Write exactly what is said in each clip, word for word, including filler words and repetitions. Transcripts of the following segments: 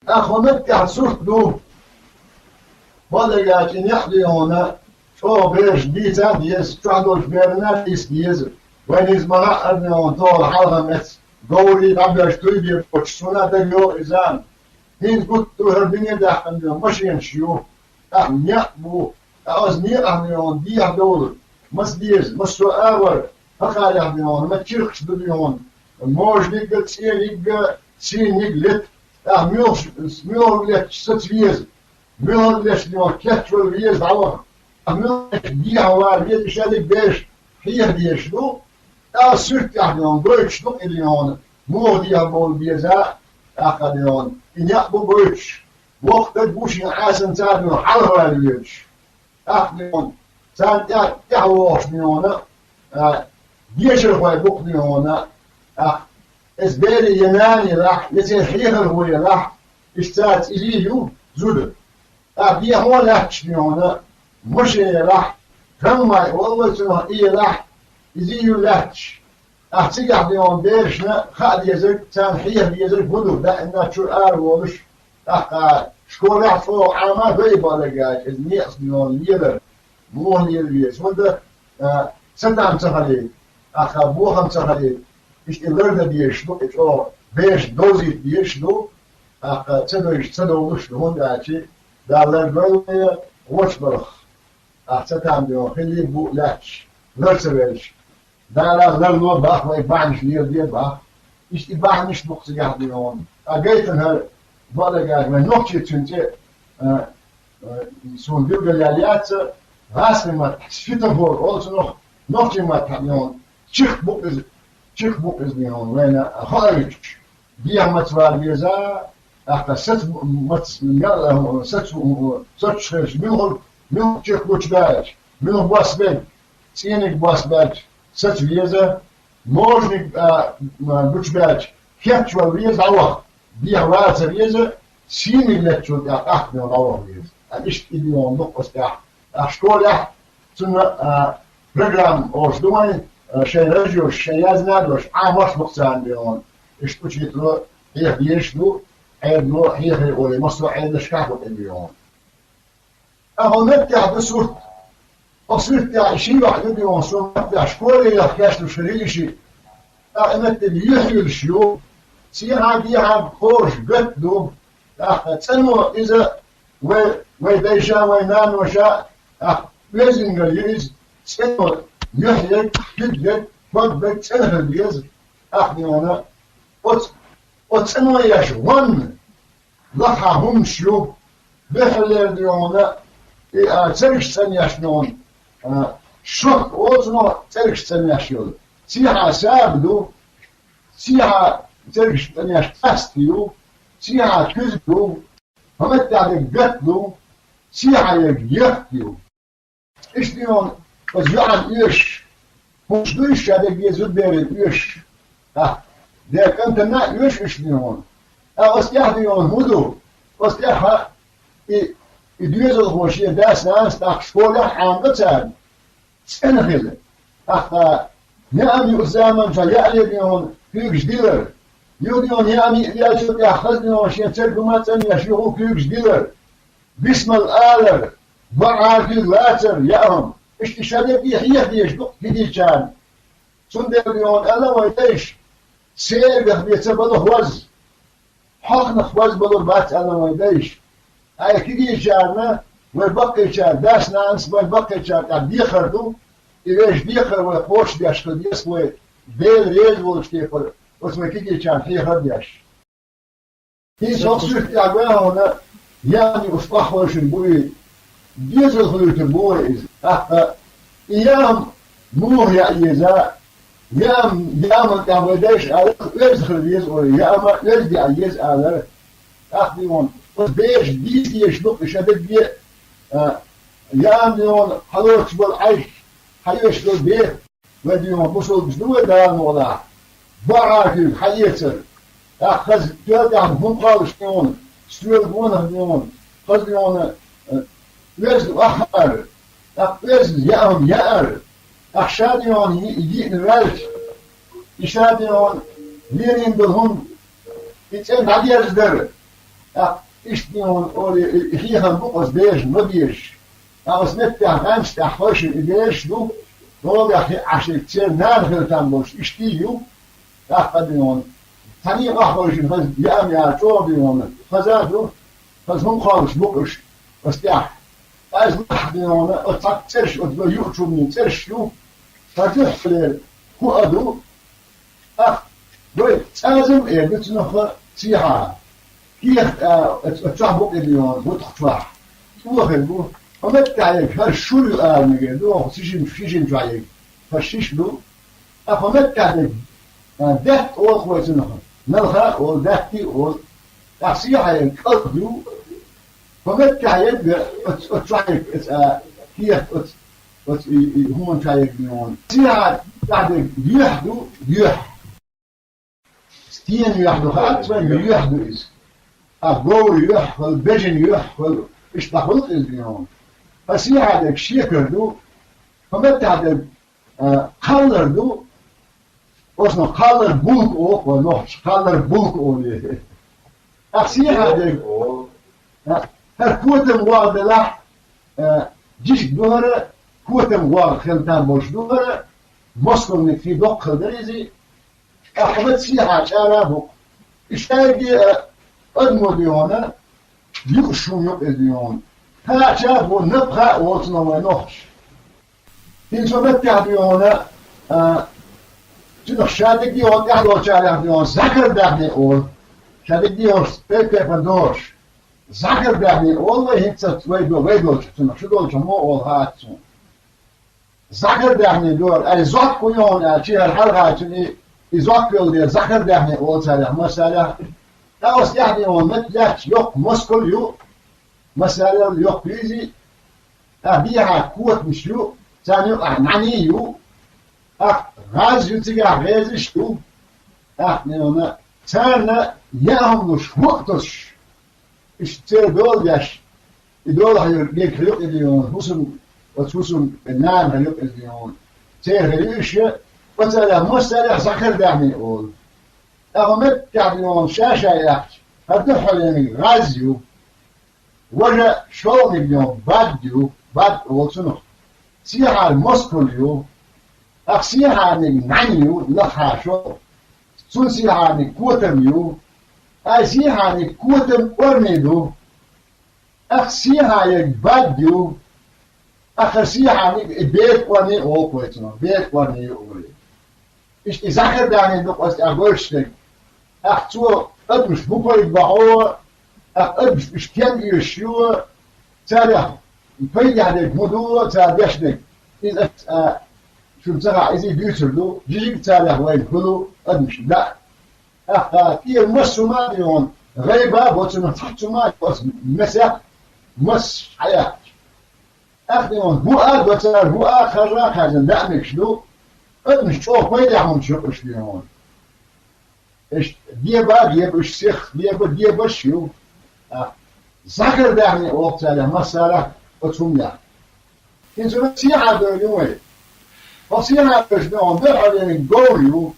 ТӀаккха хӀун меттехь сурт ду? Бакъдерг аьлча, и некъ дийхьона, чӀогӀа бераш дийца а деза, чохь долчу берана а дийца деза. Вайн иза ма хаьара дийхьона, тохара хьалха меттехь, говрий дӀабоьжча туй бен боцуш, суна а дагайогӀу и зама. ХӀинца гуттар а хӀара дуьне даьккхина дийхьона машенаш ю, тӀаккха некъ бу, ткъа оцу некъахь дийхьона дехьа довла, маца деза, массо а агӀор, хьакхалехь дийхьона, маца чиркхаш ду дийхьона, можаниг а, цӀениг а, сийниг а лета, тӀаккха муьлхаш, муьлхарг летча саца веза, муьлхарг летча дийхьона кечвала веза дӀаваха, тӀаккха муьлхарг летча дехьа вала веза, и шадерг бераш хьеха дезаш ду, тӀаккха суьртехь дийхьона гойтуш ду-кх и дийхьона, муха дехьа бовла беза, тӀаккха дийхьона, и некъ бу гойтуш, воккха стаг ву шен Ӏесанца а дийхьона хьалхавала везаш. ТӀаккха дийхьона, царна тӀе-, тӀаьхьа вогӀуш дийхьона, а, дешархой бу-кх дийхьона, а, эцу берийн я нана елахь, я церан хьехархо елахь, иштта цаьрца изий ю зуда. ТӀаккха дехьо лаьтташ дийхьона, машен елахь, трамвай олу вай цунах, и елахь, изий ю лаьтташ. Ахь цигахь дийхьона берашна хаа дезарг, царна хьеха дезарг хӀун ду, даимна чуьра ара волуш, тӀаккха школехь чӀогӀа Ӏама а вай бакъдерг аьлча, иза некъаца дийхьона лелар, муха лела веза. ХӀунда, а, сатам ца хилийта, тӀаккха бохам ца хилийта, иштта и лардан дезаш ду, и чӀогӀа бераш довзийта дезаш ду, тӀаккха ца довзуьйтуш ца довлуш ду, хӀунда аьлча Дала лардойла вай вочу балхах. Ахь сатам дийхьона хилла бу лаьтташ, лар ца велча. Дала ларло боху, вай бахьанаш леладе боху. Иштта и бахьанаш бу-кх цигахь дийхьона. Ткъа гайтина хӀара, бакъдерг аьлча, вайн нохчийн цуьнан цӀе, а, а, суна билгалъяьлла яц, гӀазкхийн маттахь светофор олу цунах, нохчийн маттахь дийхьона чиркх бу-кх иза, чиркх бу-кх иза дийхьона, вайна хоуьйтуш. Дехьа маца вала веза, тӀаккха саца маца, саца, сацаш хилча, муьлхха, муьлхха чиркх гучубаьлча, муьлхха бос берг, цӀениг бос баьлча, саца веза, можаниг, а, гучубаьлча, кечвала веза дӀаваха, дехьа вала ца веза, сийниг леттачул тӀаьхьа тӀаккха дийхьона дӀаваха веза. Ткъа иштта и дийхьона ду-кх оцу тӀехь. Ахь школехь цунна, а, программа олуш ду вайн, а, шайн раж йолуш, шайн яздан а долуш, Ӏамош бу-кх царна дийхьона. Иштта учитело хьеха дезаш ду, Ӏедало хьехий олий, массо а Ӏедалшкахь бу-кх и дийхьона. Ахьа меттехь ду сурт. Оцу суртехь ши йоӀ ю дийхьона, суна меттехь школе яхкаьчна ши, и ши. ТӀаккха и меттиг юьхь юьлуш ю. Сехьа-дехьа кхораш гатта ду. ТӀаккха цӀено иза вай, вай дайша, вай наноша, тӀаккха оьздангалла ю иза, цӀено юьхь ерг, куьг ерг, ког берг цӀена хила деза. ТӀаккха дийхьона, оцу, оцу цӀено еш ванна, лахахь хӀуманаш ю, дуьххьарлера дийхьона, и, а, цергаш цӀанъеш дийхьона, а, шок оцу цӀергаш цӀанъеш йолу. Сехьа саба ду, сехьа цергаш цӀанъеш къаста ю, сехьа куьзга ду, хӀара меттехь дерг гатта ду, сехьа ерг яккха ю. Иштта дийхьона, оцу йоӀана оьшуш, хӀумаш ду иза ша дерриге зудберана оьшуш. ТӀаккха, дера кӀантана а оьшу иштта дийхьона. ТӀаккха оцу тӀехь дийхьона хӀун ду? Оцу тӀехь и, и доьзалхо шен дас-нанас тӀаккха школехь а Ӏамадо царна, цӀена хила. ТӀаккха яа ма юа заманчохь яа дийхьона куьйгаш дилар. Юха дийхьона яа ма юа ваьллачул тӀаьхьа хаза дийхьона шен церг хӀума а цӀанъеш юха куьйгаш дилар. Бисмал алар, бакъ Ӏаркуьйг лацар, яа хӀума. Иштта и ша дерриге хьеха дезаш ду-кх кегийчарна. Цундела дийхьона аьлла вайн дайша, сергах бен ца бала хӀоз, хьоьхнах хӀоз балур бац аьлла вайн дайша. Ткъа и кегийчарна, вай баккхийчара дас-нанас, вай баккхийчарна тӀехь декхар ду, и вешан декхар вай кхочушдеш хила деза, вай Дела реза волчу тайпара оцу вай кегийчарна хьехар а деш. ХӀинца хӀокху суьртехь гой хьуна, яа ма юаш охьахевшина бу и, доьзал хуьлуьйтур бу вай иза. ТӀаккха и яа ма муха яа еза, яа ма, яа ма тӀехь вай дайша алара, оьзда хила веза олий, яа ма оьзда яа еза алара. ТӀаккха дийхьона, оцу бераша дийца дезаш ду-кх и ша дерриге а, а, яа ма дийхьона, хьалоцуш болу Ӏаьржа, хьаоьцуш долу бер. Вай дийхьо бусулбанаш ду вай Дала мукъалахь. Бакъ Ӏаркуьйг хьаэцар. ТӀаккха хаза тоьла тӀехь хӀума кхоллуш дийхьо, стоьла гонах дийхьо, хаза дийхьо, э, оьзда охьахаар. ТӀаккха оьзда яа хӀума яар. ТӀаккха ша дийхьо йи-, йиъна ваьлча, и ша дийхьо лелийна долу хӀума, и цӀена дӀадерзадар. ТӀаккха иштта дийна олий, и хьехам бу оцу берашна ма безаш. Ткъа оцу меттехь гӀамсатехь хойшина и бераш ду, богӀехь хиъ Ӏаш ерг церан нана хила там болуш иштта ю. ТӀаккха дийна, цхьаьний къахьойшина хаза яам яра чӀогӀа дийна, хаза а ду, хаза хӀума кхоллуш бу-кх уьш оцу тӀехь. Ткъа иза лахь дийна, оцу цхьацца цӀераш, оцу вай юучу хӀуманийн цӀераш ю, ткъа дуьххьалера хӀу а ду, ТӀаккха вай цӀазам а эр ду цунах сехьа. Кехат, а, оцу, оцу чохь бу-кх и дийна, бутах чохь. ЦӀоа хир бу. Хьо меттехь ерг хӀара шура ю ала мегар ду, хьо шишин, шишин чохь ерг. ХӀара шиша ду. Ткъа хьо меттехь дерг, а, даьтта олу-кх вай цунах. Налха а олу, даьтта а олу. ТӀаккха сехьа ерг кӀалд ю. Хьо меттехь ерг, оцу, оцу чохь ерг, оцу, а, кехат оцу, оцу и, и хӀуманчохь ерг дийна. Сехьа тӀехь дерг юьхь ду, юьхь. Стенан юьхь ду, хаьа вайна, юьхь ду иза. А говран юьхь хуьлу, бежан юьхь хуьлу, иштта хуьлу иза дийна. Ткъа сехьа дерг шекар ду, хьо меттехь дерг, а, кхаллар ду, оцунах кхаллар булка олу-кх вай нохчаша, кхаллар булка олий. Ткъа сехьа дерг, а, хӀара котам вогӀу делахь, а, жижиг ду хӀара, котам вогӀу хила там болуш ду хӀара, москалниг хи доккха хила дара иза, ТӀаккха хӀара сехьа чӀара а бу-кх. И шайге а адамо дийна, юкъаш хӀума ю-кх иза дийна. Кхача а бу, напха а олу цунах вай нохчаша. ХӀинца хьо меттехь дийна, а, цунах ша дерг дийна, тӀаьхьа долчарех дийна, зӀакар даьхни олу. Ша дерг дийна, тайп-тайпана догӀуш. ЗӀакар даьхни олу вай хӀинца вай до-, вай долчух цунах, шу долчух мо олу хаьа цунах. ЗӀакар даьхни дора, ай, зӀок ю хьуна аьлча, хӀара хьалхачун и, и зӀок йолу дела, зӀакар даьхни олу царех, массарех. Ткъа оцу тӀехь дийна меттаьллачу йоккха москал ю, массарел йоккха ю иза, ткъа дехьа котамаш ю, царна юкъахь нӀаьний ю, тӀаккха гӀаз ю, цигахь гӀезаш ю, тӀаккха дийна царна яа хӀума луш, хӀу а тосуш. Иштта церан дола деш, и долахь йолу гергахь ю-кх и дийна, хӀусам, оцу хӀусаман нана хир ю-кх иза дийна. Церан хир ю уьш, оцарех массарех зӀакар даьхни олу. ТӀаккха хӀо меттехь дийна ша-ша яьккхича, хӀара дуьххьалениг гӀаз ю. Важа шолгӀаниг дийна бад ю, бад олу цунах. Сехьара москал ю. ТӀаккха сехьарниг нӀаьний ю, лахахь шо. Цунна сехьарниг котам ю. Ай, сехьарниг котам кӀорни ду. ТӀаккха сехьа ерг бад ю. ТӀаккха сехьарниг и беда кӀорни олу-кх вай цунах, беда кӀорни ю олий. Иштта и зӀакар даьхни ду-кх оцу тӀехь гойтуш дерг. ТӀаккха цо адамаш хӀун пайда бохьо, тӀаккха адамаш уьш кем оьшуш ю, царех пайдехь дерг хӀун ду, цара деш дерг. Иза ас, а, шуна ца хаьа, иза дуьйцур ду, жижиг царех вайна хуьлу адамаш лаьа. ТӀаккха тӀера массо а ма а дийна, гӀайба а бо цунах, цхьацца хӀума а оцу месех массо а хьаяьккхича. ТӀаккха дийна хӀу а до цара, хӀу а харжа а хаьржина лаьа мегаш ду, адамаш чӀогӀа пайдехь хӀуманаш ю-кх уьш дийна. Иштта геба а геба, уьш сиха геба, гебаш а ю. А, зӀакар даьхни олу царех массарах оцу хӀуманех. ХӀинца сехьа дойр ю вай. Хьо сехьа дойш дийна дуьххьалениг говр ю,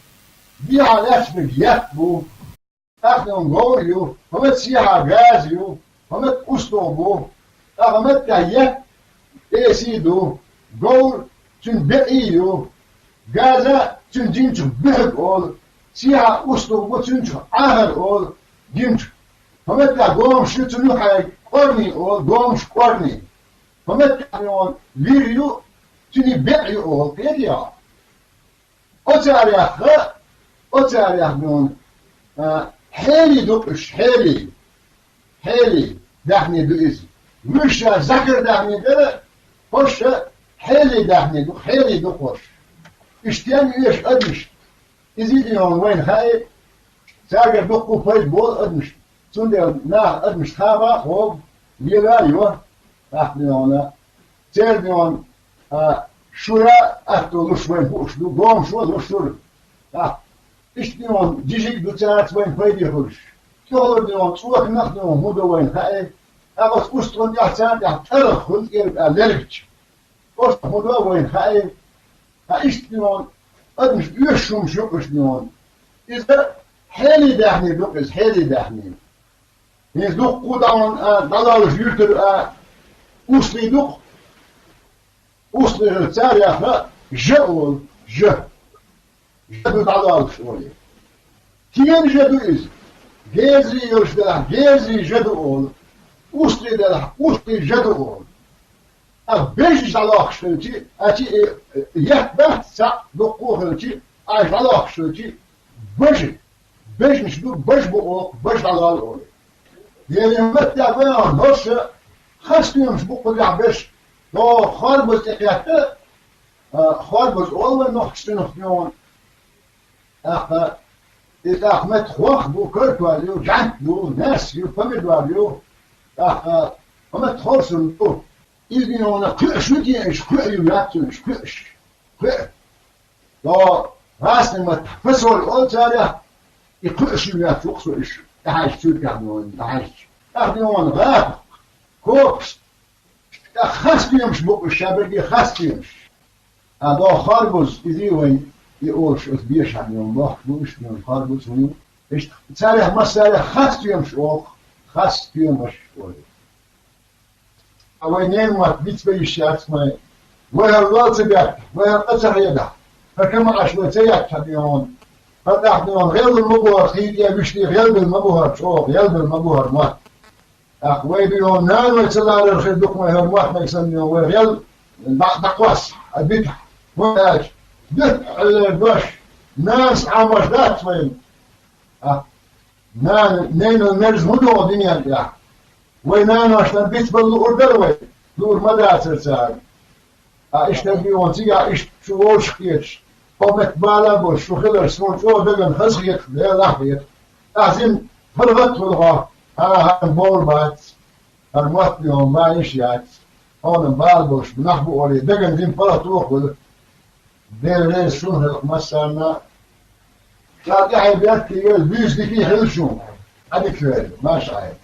дехьа лаьттаниг етт бу. ТӀаккха дийна говр ю, хӀо меттехь сехьа газа ю, хӀо меттехь устагӀа бу, ткъа хӀо меттехь етт эсий ду, говр цуьнан бекъий ю, газа цуьнан динчух буьхьиг олу, сехьа устагӀа бу, цуьнчух Ӏахар олу, динчух. ХӀо меттехь гомаш ю, цунна юххьехь кӀорни олу, гомаш кӀорни. ХӀо меттехь дийна вир ю, цуьнан бекъ ю олу, кхетий хьо? Оцарех, оцарех дийна, а, хьелий ду-кх уьш, хьелий. Хьелий даьхни ду иза. Вуьш ша зӀакар даьхни дара, хӀорш ша хьелий даьхни ду, хьелий ду хӀорш. Уьш тем оьшу адамаш. Иза дийна вайна хаьа, цаьргара дуккха пайда болу адамаш. Цундела наха адамаш тхаба а хьогу, лела а йо, тӀаккха дийна. Церан дийна, а, шура а атто луш вайна хууш ду, гомашо а луш шура. ТӀаккха иштта дийна жижиг а ду цаьрца вайна пайде хуьлуш. ТӀехула дийна цӀоканах дийна хӀун ду вайна хаьа. ТӀаккха оцу устагӀан тӀехь царна тӀехь тӀаргӀа хуьлу, тӀера а лергча. Оцу хӀун до вайна хаьа. Ткъа иштта дийна адамаш оьшуш хӀумаш ю-кх уьш дийна. Иза хьелий даьхни ду-кх иза, хьелий даьхни. ХӀинца дуккха дӀа-, а, дӀалаллаш юьртара, а, услий ду-кх. Услий хилча царех жа олу, жа. Жа ду дӀалаллаш олий. Кена жа ду иза. Гезарий йолуш делахь, гезарий жа ду олу. Услий делахь, услий жа ду олу. Ткъа бежнаш дӀалохкуш хилча, а, чи, э, етт бац цхьаъ, дуккха а хилча, Ӏаш дӀалохкуш хилча, бажа. Бежнаш ду, бажа бу оха, бажа дӀалолла олий. Делан маттехь бен хӀорш хасстоьмаш бу кхузахь берш, догӀу хорбаза тӀекхетта, а, хорбаза олу вай нохчийн цуьнах йогӀун. ТӀаккха, и тӀаккха меттахой бу, картоль ю, жӀаьнт ю, наьсса ю, помидор ю, тӀаккха, хӀун меттахой ду. Иза йогӀун кхуьуш ю те, иша кхуьу ю яц цуьнан, иша кхуьуш. Кхуьу. До гӀазкхийн маттахь фасоль олу царех, и кхуьуш ю яц ву-кх со иша. ТӀехьаьжча цуьркахь йогӀун, тӀехьаьжча. ТӀаккха йогӀун гӀатах, кокаш. ТӀаккха хасстоьмаш бу уьш, ша берриге хасстоьмаш. А до хорбаза, иза вайн, и олуш оцу бешахь йогӀун бохку бу, иштта йогӀун хорбаза ву. Иштта царех массарех хасстоьмаш оха, хасстоьмаш олу. Ткъа вай ненан мотт бицбан йиш яц вайн. Вай хӀара лол ца бетта, вай хӀара къа ца хьедахь, хӀара кама Ӏаш вай ца еттахь хьан йогӀун. ХӀара тӀаккха йогӀун гӀелбина ма бу хӀара, хийтта вуьшта гӀелбина ма бу хӀара, чӀогӀа гӀелбина ма бу хӀара мотт. ТӀаккха вай бен йогӀун наной ца ларар хир ду-кх вайн хӀара мотт, вай санна йогӀун вай гӀел дӀа-, дӀакхосса, а битахь. ХӀунда аьлча дуьххьарлера дош нанас Ӏамош дац вайна. А, нана, ненан мерза хӀун догӀу дуьнен тӀехь? Вай наношна бицбала луур дара вай, луур ма дацара цара. Ткъа иштта бен йогӀун цигахь иштта шу вовшах кхеташ, хӀокху метта бала а болуш шу хилар суна чӀогӀа дагна хазахета, Делах а хета. Ахь зина паргӀат а хуьлу хьо, хьан-хьан бовла бац, хӀара мотт бен йогӀун ма йиш яц, хьуна бала болуш нах бу олий, дагна зина паргӀато а хуьлу. Дела реза шуна хилла массарна. Ша тӀаьхье бертте йолу буьйса дика хила шуна. Ӏадика хила, маша Ӏайла.